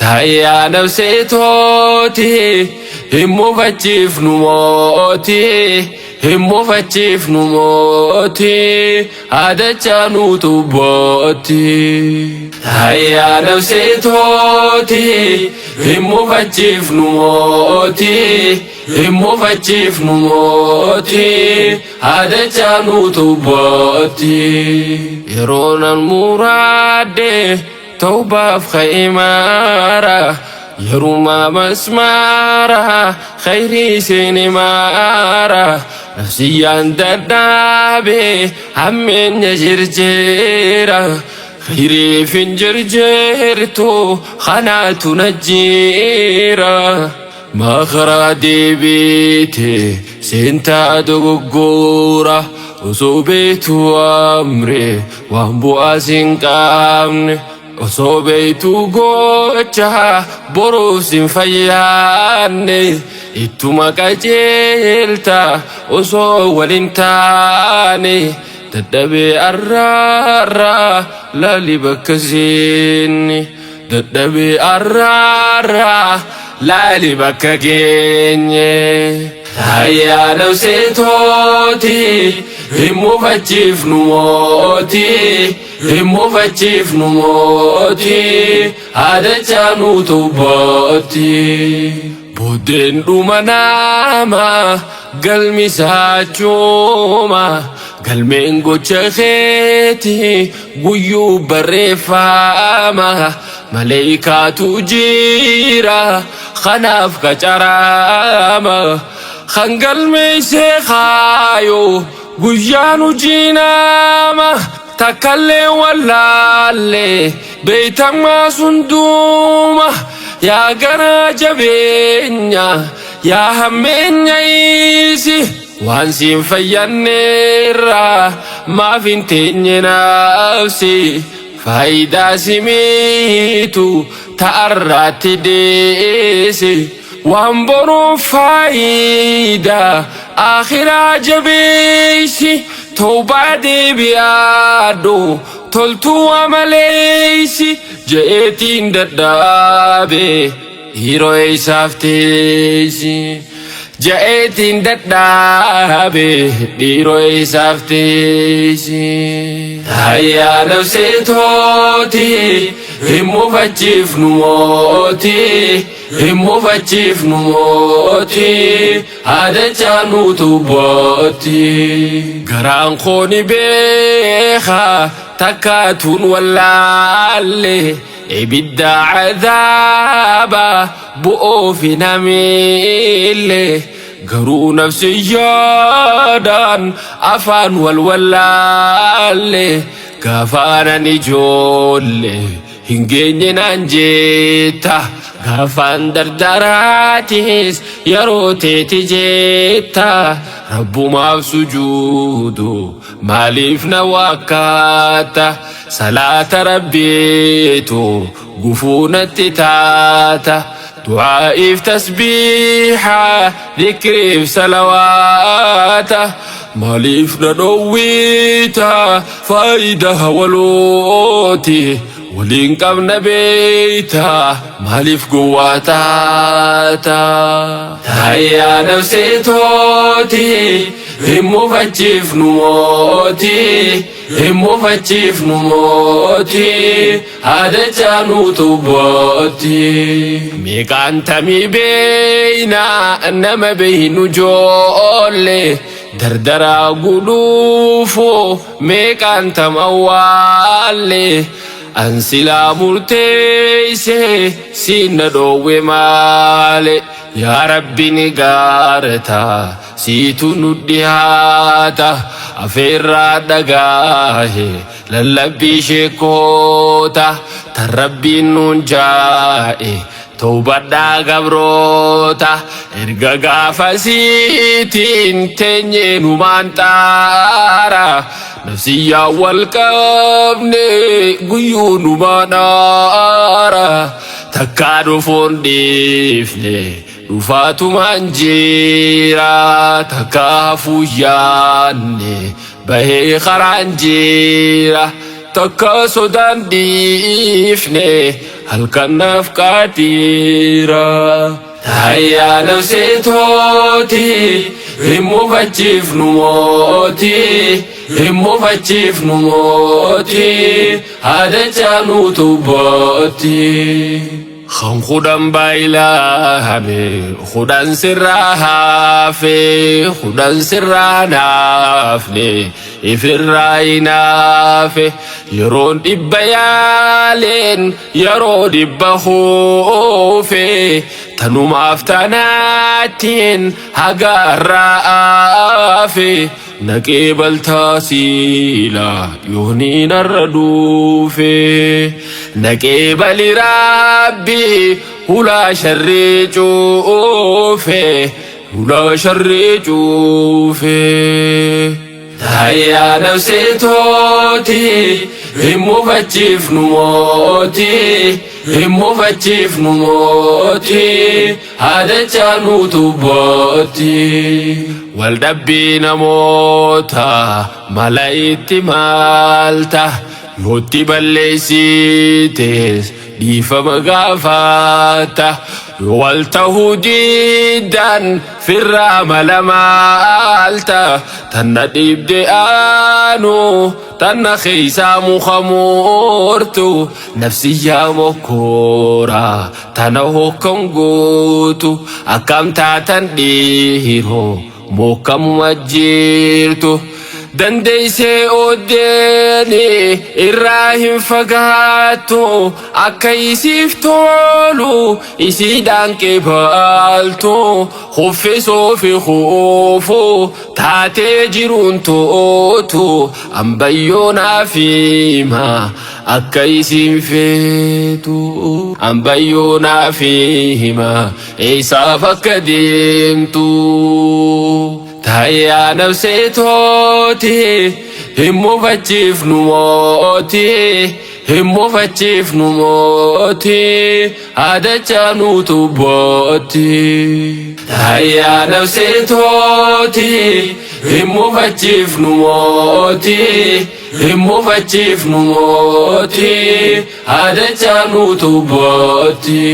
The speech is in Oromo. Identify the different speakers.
Speaker 1: Taayyaa nafsee tooti hin mufachiifnu mooti hin mufachiifnu mooti haadachaa nuutu booti. Taayyaa nafsee tooti hin mufachiifnu mooti hin mufachiifnu mooti haadachaa nuutu booti. Yeroo nan muraadde tawbaaf kha'imaara yeruma masmaara khayrii seenimaara nafsiyyaan dadhaabe hammeenya jirjeera khayriif hin jirjeertu kanaatu na jiira makaraa deebiite seentaa dogoggora osoo beektu amre waan bu'aa sin qabne osoo beektu gocha boruuf sin fayyaanne ittuma qajeelta osoo walin taane dadhabee arraarraa laali bakka seenne dadhabee arraarraa laali bakka geenye. Taayyaa nafsee tooti hin mufachiifnu mooti hin mufachiifnu mooti haadachaa nuutu booti. Booddeen dhuma nama galmi saachuuma galmeen gocha keeti guyyuu barreeffama maleeykaatu jira kanaaf qacaraama kan galmeessee kaayo guyyaan hojii nama takkallee wallaalle beeytamaa sunduuma yaa garaa jabeenya yaa hammeenya isi waan siin fayyanneerra maaf hin teenye nafsi faayidaa simiitu ta'arraatti deesi waan boruuf faayidaa akhiraa jabeessi tawbaa deebi'aadhu toltuu amaleessi je'eetiin dadhaabe dhiiroo eessaaf teessi je'eetiin dadhaabe dhiiroo eessaaf teessi. Taayyaa nafsee tooti hin mufachiifnu mooti hin mufachiifnu mooti haadachaa nuutu booti. Garaan koo ni beeka takkaatuun wallaalle ibidda cadaaba bu'uufi namiille garuu nafsiyyaadhaan afaan wal wallaalle gaafaanan ijoolle hin geenye naan jetta gaafaan dardaraatis yeroo teeti jetta rabbumaaf sujuudu maaliif na wakkaata salaata rabbiitu gufuu natti taata du'aa'iif tasbiiha dhikriif salawaata maaliif na dhowwiita faayidaa walooti waliin qabna beeyta maaliif gowwaa taata. Taayyaa nafsee tooti hin mufachiifnu mooti hin mufachiifnu mooti haadachaa nuutu booti. Meeqaan tamii beeyna nama beeynu joolle dardaraa guluufu meeqaan tam awwaalle an silaa murteeyse siin na dhoowwe maale yaa rabbi ni gaarta siitu nu dhihaata afeerraa dhagaahe lallabbii sheekoota tan rabbiin nuun jaa'e tawbadhaa gabroota erga gaafasiitiin teenyee numaan xaara nafsiyyaa wal qabne guyyuu numaan aara takkaa dhufuun dhiifne dhufaatumaan jira takkaa hafuu yaanne bahee karaan jira. Takka sodaan dhiifne halkan naaf qaatiira. Taayyaa nafsee tooti hin mufachiifnu mooti hin mufachiifnu mooti haada caanuutu booti. Kan 10 baay'ilame 10 sirraa hafe 10 sirraa naafne ifirraa hinaafe yeroon 100 yaaleen yeroo 100 huufe tanumaaf tanaattiin haga irraa aafe Naqee baltaa siila yoonii narra dhuufe. Naqee bali raabbi hulaa sharrii cuufe. Hulaa sharrii cuufe. Taayyaa nafsee tooti hin mufachiifnu mooti hin mufachiifnu mooti. Haadachaa nuutu bootti. Waldhabbii namoota mala itti maalta yootti balleessites dhiifama gaafata yoo wal tahuu diddan firraa mala maalta tanna dhibde aanu tanna keeysaa muka murtu nafsiyyaa mokkoora Tana hokkan gootu akkam taatan dhiiroo mokkamuma jirtu. Dandeessee ooddeeni irraa hin fagaattu akka isiif tolu isiidhaan qebaaltu kuffisuu fi kuufuu taatee jiruun tootu ambayyoo naaf hima akka isiin feetu ambayyoo naaf hima eessaaf akka deemtu taayyaa nafsee tooti hin mufachiifnu mooti hin mufachiifnu mooti haadachaa nuutu booti taayyaa nafsee tooti hin mufachiifnu mooti Hin mufachiifnu mootii haadachaa nuutu bootti.